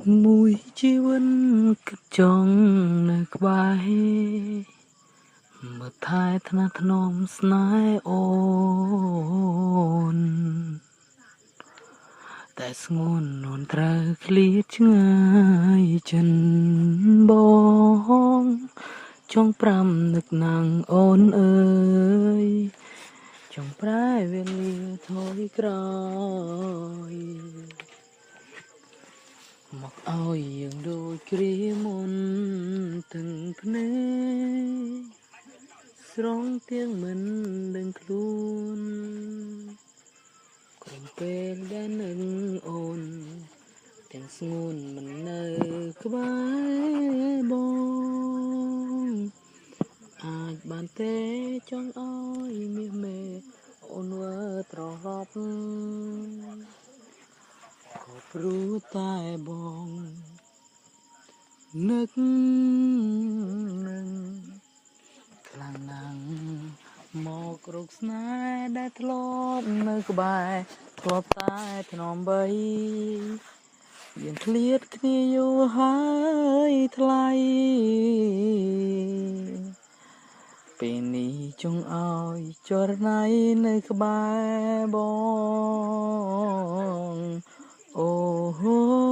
មួយជីវិតគិតចង់នៅក្បែរមើលថែថ្នាក់ថ្នមស្នេហ៍អូនតែស្ងួននួនត្រូវឃ្លាតឆ្ងាយចិនបងចង់ប្រាំនឹកណាំងអូនអើយចង់ប្រែវេលាថយក្រោយមកឲ្យយើងដូចគ្រាមុនទាំងភ្នែកស្រងទៀងមិនដឹងខ្លួនក្រុមពេលដែលនឹងអូនទាំងស្ងួនមិននៅក្បែរបងអាចបានទេចង់ឲ្យមាសមេអូនវើត្រឡប់ក៏ព្រោះតែបងនឹកនឹងខ្លាំងណាស់មករកស្នេហ៍ដែលធ្លាប់នៅក្បែរធ្លាប់តែធ្នមបីយើងឃ្លាតគ្នាយូរហើយថ្លៃពេលនេះចង់ឲ្យចរណៃនៅក្បែរបងអូហូ។